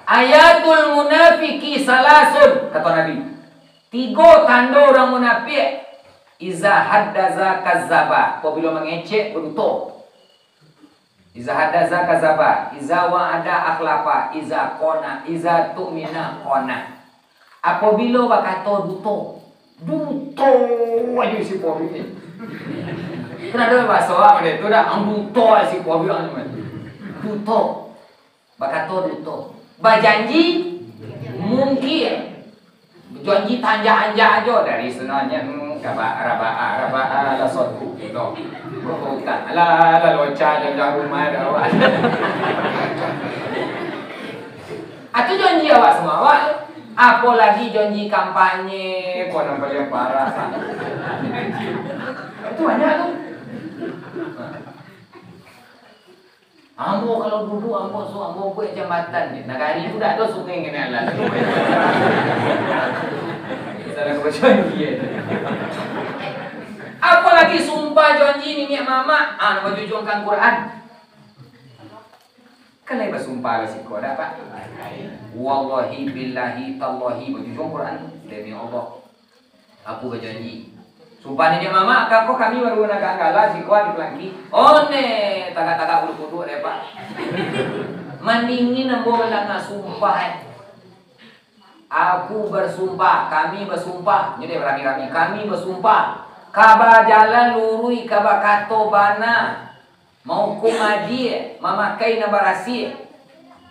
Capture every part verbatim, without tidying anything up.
"Ayatul munafiki salasun," kato Nabi. "Tigo tando urang munafik, iza haddaza kazaba, apabilo mangecek, baduto. Iza haddaza kazaba, iza wa'ada akhlafa, iza qona, iza tu'mina qona." Apabilo bakato duto, duto ajo isi paruik ni. Kan ado bahaso awak model tu dak, ang duto isi paruik ang tu. Duto. Bakato duto. Bajanji mungkir. Janji tanjak-anjak ajo dari sunannya, hmm, kaba-, rabaa, rabaa, lah sotu, gitu. Bukan, alah, alah, loca, janjang rumah, dah awak. Atau janji awak sama awak, apalagi janji kampanye, kau nampak yang parah. Itu banyak tu. Ambo kalau duduak, ambo su-, ambo buek jambatan je. Nagari tu dak ado sungai kena alas. Salah bajanji je. Apalagi sumpah janji niniak mamak, ah, bajujuangkan Quran. Kan lai basumpah lah siko dak, Pak? Wallahi billahi tallahi, bajujuang Quran. Demi Allah. Aku bajanji. Sumpah niniak mamak, kako kami baru nagak gala, siko di Palangki. One, tagak-tagak bulu kuduk deh, Pak. Mandingin ambo mandanga sumpah, eh. Aku basumpah, kami basumpah, nyo deh barami-rami, kami basumpah. Ka bajalan luruih, ka bakato bana. Maukum adie, mamakai nan barasiah.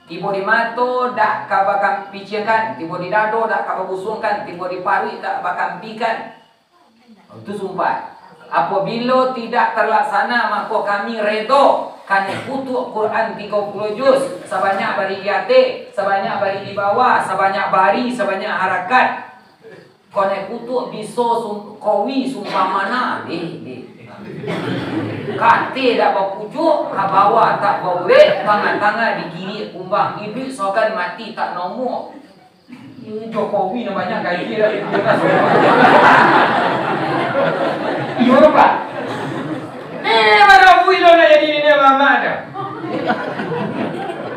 Tibo di mato, dak ka bakampiciakan, tibo di dado, dak ka babusuangkan, tibo di paruik, dak bakampikan. Itu sumpah. Apabilo tidak terlaksana, mako kami redo kanai kutuak Quran tigo puluah juz, sabanyak bari di ateh, sabanyak bari di bawah, sabanyak bari, sabanyak harakat. Kanai kutuak biso sum-, kawi sumpah mana, deh, deh. Kateh dak bapucuak, ka bawah tak baurek, tangah-tangah digiriak kumbang, iduik sagan mati tak namuah. Jokowi nan banyak gaji dah. Iyo, Pak. Eh, baru ilo nak jadi niniak mamak dah.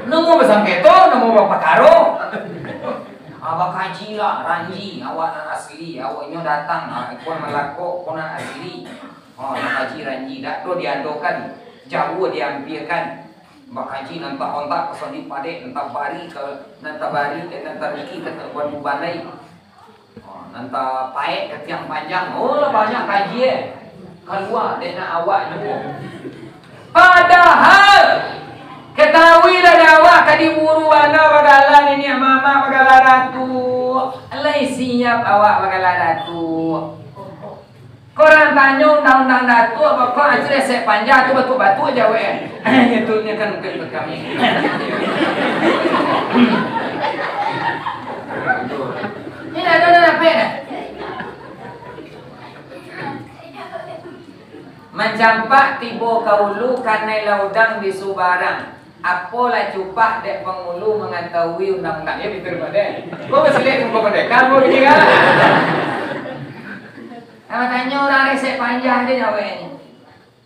Namuah basangketo, namuah bapakaro. Ah, bakaji lah, ranji, awak nan asli, awaknyo datang, ah, ko nan malakok, ko nan asli. Oh, bakaji ranji, dak do diadokan, jauah diampiakan. Bakaji nan tahontak ka Sandi Padek, nan tabari ka, nan tabari, eh, nan taruki ka Tabuan Bubanai. Oh, nan tapaek ka Tiang Panjang. Oh, lah banyak kaji, eh. Kalua dek nak awak juo. Padahal, katahuilah dek awak, ka diburu bana bagala niniak mamak, bagala datuak. Lai siap awak bagala datuak. Kok urang tanyo undang-undang datuak, kok acil esek panjang tu batuak-batuak jawek, eh. Itu nyo kan bukan buat kami. Ini dah, dah, dah, dah, dah. Mancampak tibo ka ulu, kanai laudang di subarang. Apolah cupak dek pangulu mangatahui undang-undang. Ya, betul, Pak, deh. Kau basilek muka pendekar, kau begini, kan? Kalau tanyo urang resek panjang je jaweknyo.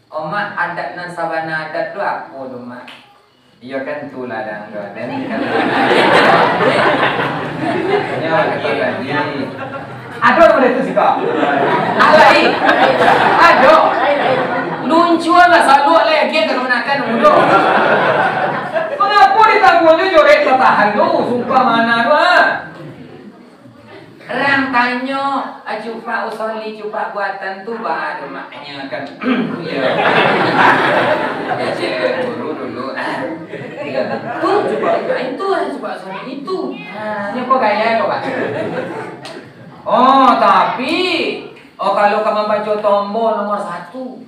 Omak, adat nan sabana adat tu apo tu, Mak? Iyo kan, tu ladang tu, dan kan. Nyo kata tadi. Ado model tu siko. Alai. Ado. Luncuan lah saluak lah, agiah ka kamanakan dulu. Mangapo ditangguang jo jorek tatahan tu, sumpah mana tu, ha? Rang tanyo, ah, cupak usoli, cupak buatan tu, ba, ado maknyo kan. Iyo. Kecek guru dulu. Iyo. Tu cupak, ah, itu, ah, cupak usoli itu. Ah, nyo ko gaya ko, Pak. Oh, tapi, oh, kalau ka mambaco tombo nomor satu.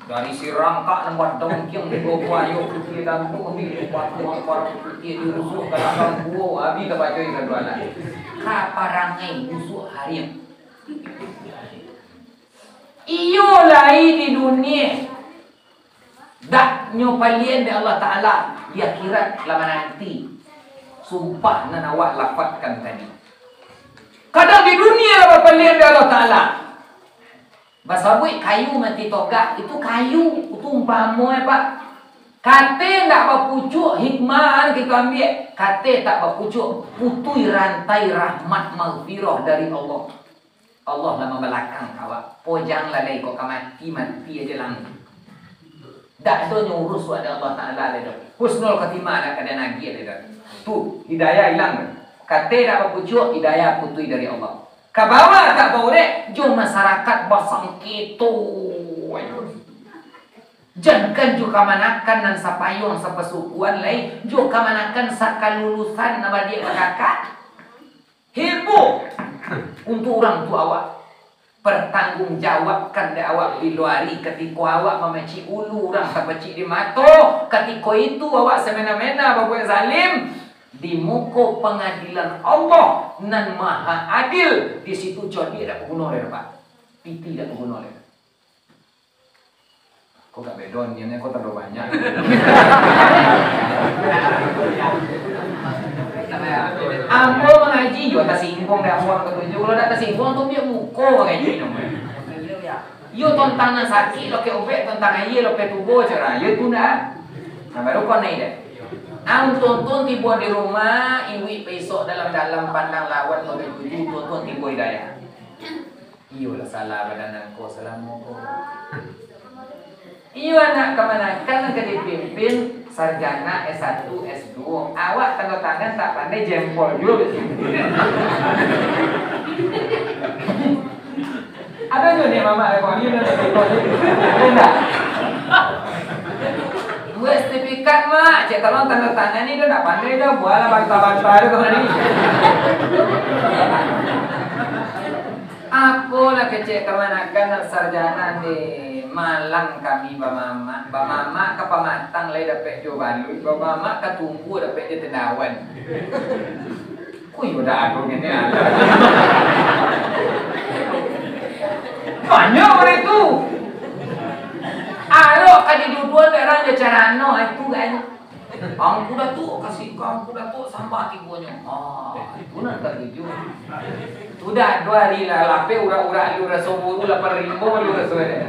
Dari sirangkak nan badangkiang di bawah ayo putih dan putih, batu ampar putih diusuak ka ladang gua, abih ka baco ikan dualan. Ka parangai musuah hariang. Iyo lai di dunia, dak nyo palian dek Allah Ta'ala, di akhirat lah mananti sumpah nan awak lafazkan tadi. Kadang di dunia lah bapalian dek Allah Ta'ala. Basabuik kayu mati togak, itu kayu, itu umpamo, eh, Pak. Kato ndak bapucuak hikmah kito ambiak, kato tak bapucuak, putuih rantai rahmat maghfirah dari Allah. Allah lah mambalakang awak, pojang lah lai kok ka mati, mati aja lang. Dak ado nyo urus wak dek Allah Taala lai doh. Husnul khotimah dak ka den agiah lai doh. Tu, hidayah ilang. Kato dak bapucuak, hidayah putuih dari Allah. Ka bawah tak baurek, jo masyarakat basangketo. Jankan jo kamanakan nan sapayuang sapasukuan lai, jo kamanakan sakalulusan nan badiak bakakak. Heboh untuak urang tu awak. Pertanggungjawabkan dek awak bilo ari, katiko awak mamacik ulu, urang tapacik di mato, katiko itu awak samena-mena babuek zalim, di muko pangadilan Allah nan maha adil, di situ codiak dak baguno lai, Pak. Pitih dak baguno lai. Kok gak bedo nian, kok terlalu banyak. Ambo mangaji, yo tasingguang dek ambo nan katuju. Kalau dak tasingguang, tu biak muko mangaji namo. Yo tontang nan sakik, lo ke ubek, tontang aia, lo ke tubo, cara. Yo tu ndak. Nah, baru kau naik deh. Nah, untung-untung tibo di rumah, iwik paisok dalam-dalam pandang lawan, lo ke tuju, untung-untung tibo hidayah. Iyo lah salah badan angko salamo ko. Iyo anak kamanakan nan ka dipimpin sarjana S satu, S dua. Awak tanda tangan tak pandai jempol juo. Ado juo ni mamak rekor ni dah rekor ni. Ado ndak? Buek sertifikat, Mak. Cek tolong tanda tangan ni dah ndak pandai dah. Bualah banta-banta tu kau ni. Apolah kecek kamanakan nan sarjana deh, malang kami bamamak, bamamak ka pamatang lai dapek jo baluik, bamamak ka tumbuah dapek jo tendawan. Ko iyo dak ado ngene alah. Banyak urang itu. Arok ka diduduan dek urang jo carano itu kan. Angku Datuak, kasih ka Angku Datuak sambah tibonyo. Ah, itu nan katuju. Sudah dua hari lah, lapeh urak-urak lu raso buru, lapeh rimbo lu raso deh.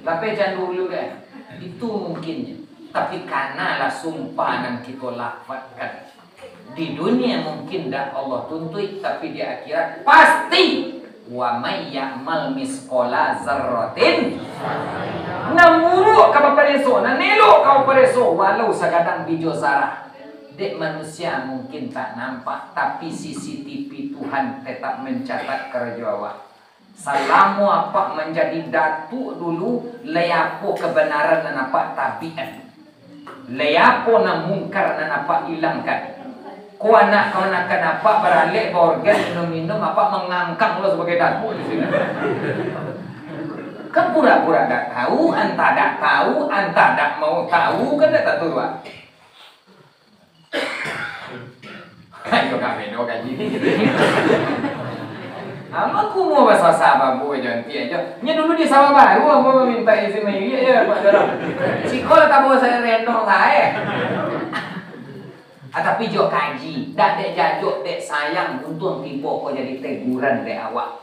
Lapeh can dulu deh. Itu mungkinnyo. Tapi kanalah sumpah nan kito lafazkan. Di dunia mungkin dak Allah tuntuik, tapi di akhirat pasti. Wa may ya'mal misqala zarratin. Nan buruak ka bapareso, nan elok ka bapareso, walau sagadang bijo zarah. Dek manusia mungkin tak nampak, tapi C C T V Tuhan tetap mencatat karajo awak. Salamo apak manjadi datuak dulu, lai apo kabanaran nan apak tabikan? Lai apo nan mungkar nan apak ilangkan? Ko anak kamanakan apak baralek baorgan minum-minum, apak mangangkang lo sabagai datuak di siko. Kan pura-pura dak tahu, antah dak tahu, antah dak mau tahu, kan dak tantu, Pak. Ayo kami doh kaji. Ambo kumo basasa babu jo anti ajo. Nyo dulu di Sawah Baru ambo maminta izin mairiak yo, Pak Dorong. Siko lah tabo sayo rendong sae. Ah, tapi jo kaji, dak dek jajok, dek sayang, untuang tibo ko jadi teguran dek awak.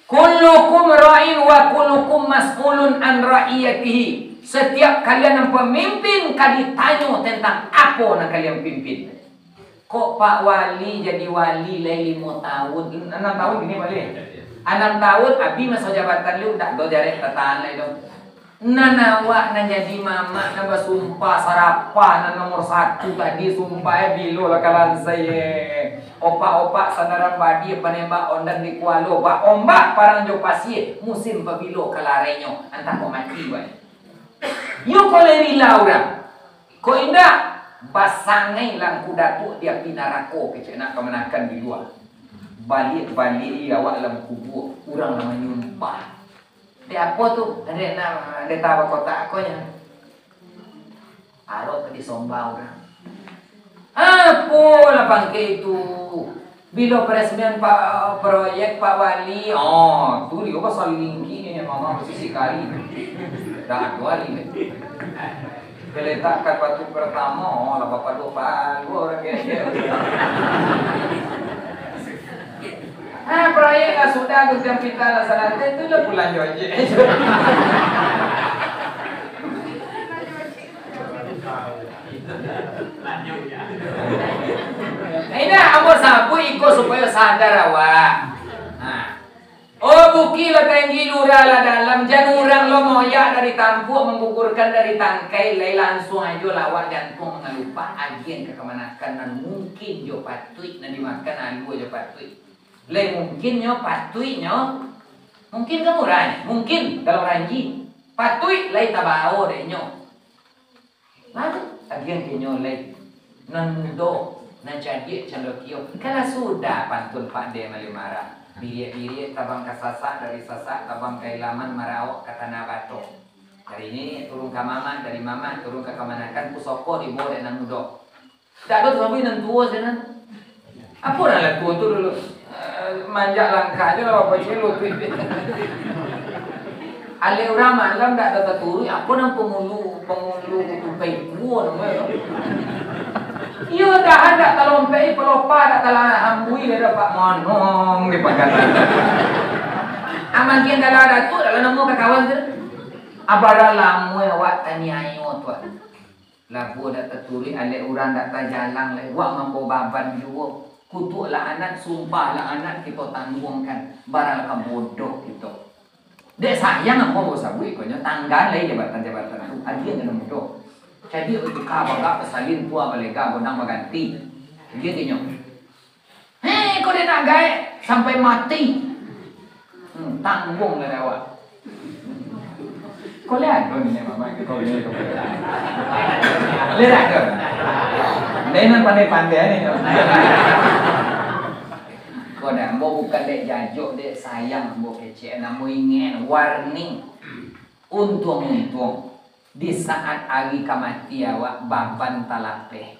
Kullukum ra'in wa kullukum mas'ulun an ra'iyatihi. Setiap kalian yang pemimpin ka ditanyo tentang apo nan kalian pimpin. Kok Pak Wali jadi wali lai limo tahun, anam tahun kini Wali? Anam tahun, abih maso jabatan lu, dak do jarek tatahan lai do. Nan awak nan jadi mamak, nan basumpah sarapah, nan nomor satu tadi, sumpah, eh, bilo lah ka lansai, eh. Opak-opak sandaran badia, panembak ondan di kualo, ba-ombak parang jo pasie, musim pabilo ka larainyo, antah kok mati, wai. Yo kok lai rila urang. Kok indak, basangai lah Angku Datuak di api narako, kecek nak kamanakan di lua. Baliak-baliak awak dalam kubua, urang lah manyumpah. Dek apo tu? Dek na-, dek tawa kotak ko nyo. Arok tadi sombau dah. Apo lah pangkek itu? Bilo peresmian Pak, proyek Pak Wali. Oh, tu dio pasal lingki ni, mama mesti sikali. Dah dua hari ni. Peletakan batu pertama, oh, lah bapalu-palu urang kecek. Ah, proyek lah sudah, gunting pita lah salah, tu lah pulang jo ojek. Sadar awak. Nah. Oh, bukik lah tinggi, lurah lah dalam, jan urang lo moyak dari tampuak, manggugurkan dari tangkai, lai langsuang ajo lawak jantuang mangalupak, agiah ka kamanakan nan mungkin jo patuik, nan dimakan alua jo patuik. Lai mungkin nyo patuik nyo, mungkin ka murah, mungkin dalam ranji, patuik lai tabao dek nyo. Nah, agiah ka nyo lai. Nan mudo, nan cadiak cando kio. Kalau sudah pantun Pak De Malimarah. Biriak-biriak tabang ka sasak, dari sasak tabang ka ilaman, maraok ka tanah bato. Dari niniak turun ka mamak, dari mamak turun ka kamanakan, pusoko dibaok dek nan mudo. Dak ado tu sabui nan tuo sinan. Apo nan lah tuo tu dulu? Eh, manjak langkah ajo lah, bapak celo tu. Alek urang malam dak ado taturuik, apo nan pangulu, pangulu tupai tuo namonyo tu. Iyo, dahan dak talompek, palopa dak talahambui, dak dapat monong di pagatan. Amagian dalam datu, dak lah namo ka kawan tu. Abara lamo awak taniayo tu. Labuah dak taturuik, alek urang dak tajalang lai, wak mambawa baban juo. Kutuak laknat, sumpah laknat kito tangguangkan, barang ka bodoh kito. Dek sayang ambo basabuik konyo, tanggan lai jabatan-jabatan tu, agiah ka nan mudo. Cadiak batuka, bagak basalin, tua balega, gondang baganti. Agiah ka nyo. Hei, kau dek nak gaek sampai mati. Hmm, tangguang lah awak. Kau lihat, kau ni memang, kau ni, kau ni. Lihat, kau. Dia nan pandai-pandai ni, kau. Kau dah, ambo bukan dek jajok, dek sayang, ambo kecek, ambo ingin warning. Untuang-untuang, di saat ari ka mati awak, baban talapeh.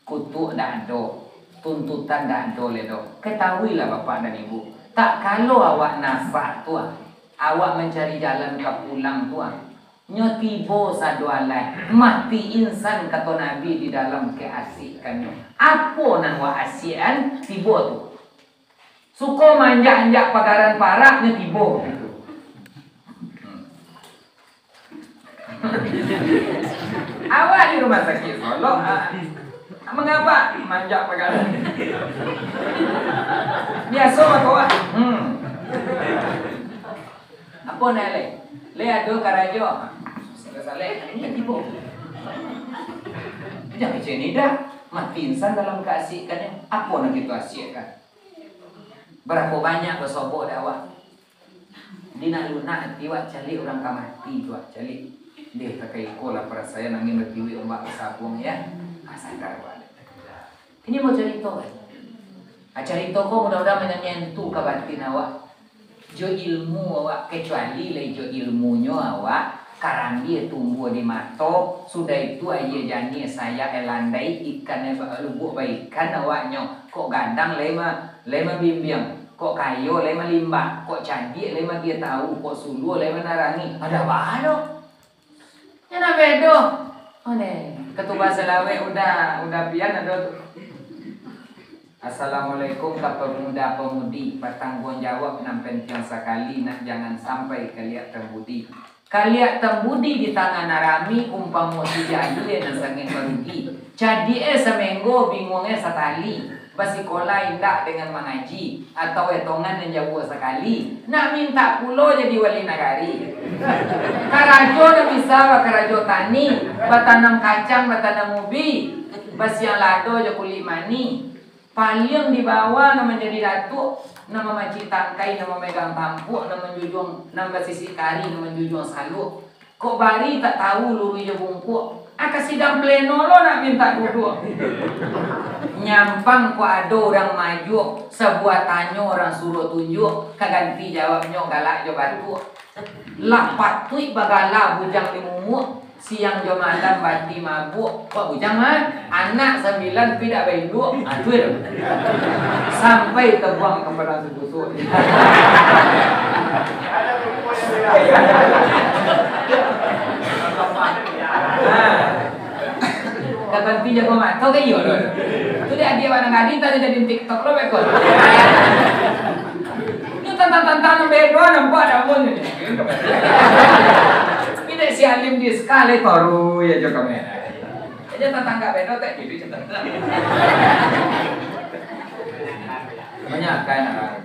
Kutuak dak ado, tuntutan dak ado lai doh. Katahuilah, Bapak dan Ibu, tak kalo awak nasak tu, ah, awak mancari jalan ka pulang tu, ah, nyo tibo sado alai, mati insan, kato Nabi, di dalam keasikkannyo. Apo nan wak asiakkan tibo tu? Suko manjak-anjak pagaran parak, nyo tibo. Awak di rumah sakik Solok, ah, mangapa manjak pagaran? Biaso mah kau, ah. Hmm. Apo nan lai? Lai ado karajo? Saleh, saleh, tibo. Jan kecek ni dah. Mati insan dalam keasikkannyo. Apo nan kito asiakkan? Barapo banyak basobok dek awak? Di nak lunak ati wak caliak urang ka mati tu, wak caliak. Deh, takai iko lah parasaian, angin batiuik, ombak basabuang, ya. Ah, sadar wak. Kini mau carito, kan? Ah, carito ko mudah-mudahan manyantu ka batin awak. Jo ilmu awak, kecuali lai jo ilmunyo awak, karambia tumbuah di mato, sudah itu aia janiah, sayak aia landai, ikan aia ba-, lubuak baikan awaknyo, kok gadang lai ma-, lai mabimbiang. Kok kayo lai malimbak, kok cadiak lai magiah tahu, kok suluah lai manarangi. Alah baa do? Nyo nan bedo. Oh, neh, katuba salawek udah, udah pian ado tu. Assalamualaikum ka pemuda-pemudi, batangguang jawab nan pantiang sakali, nak jangan sampai kaliak tambudi. Kaliak tambudi di tangah nan rami, umpamo si jahil nan sangaik barugi. Cadiak e samenggo, binguang e satali. Basikola indak dengan mangaji, atau etongan nan jauah sakali. Nak mintak pulo jadi wali nagari. Karajo nan bisa bakarajo tani, batanam kacang, batanam ubi, basiang lado jo kulik mani. Paliang di bawah nan manjadi datuak, nan mamacik tangkai, nan mamegang tampuak, nan manjujuang, nan basisik kari, nan manjujuang saluak. Kok bari tak tahu luruih jo bungkuak. Ah, ka sidang pleno lo nak mintak duduak. Nyampang kok ado urang majuak, sabuah tanyo urang suruah tunjuak, ka ganti jawabnyo galak jo batuak. Lah patuik bagala bujang di mumuak, siang jo malam bati mabuak. Kok bujang mah? Anak sambilan tapi dak bainduak. Ah, tu yo. Sampai tabuang ka padang subusuak. Nah. Ka tanti jago mato ka iyo lo. Tu dek adiak barang gadih tadi jadi TikTok lo beko. Nyo tantang-tantang nan bedo nampak dak pun. Tapi dek si Alim di sekali toru yo jo kamera. Aja tantang gak bedo tak jadi cerita. Kan, ah,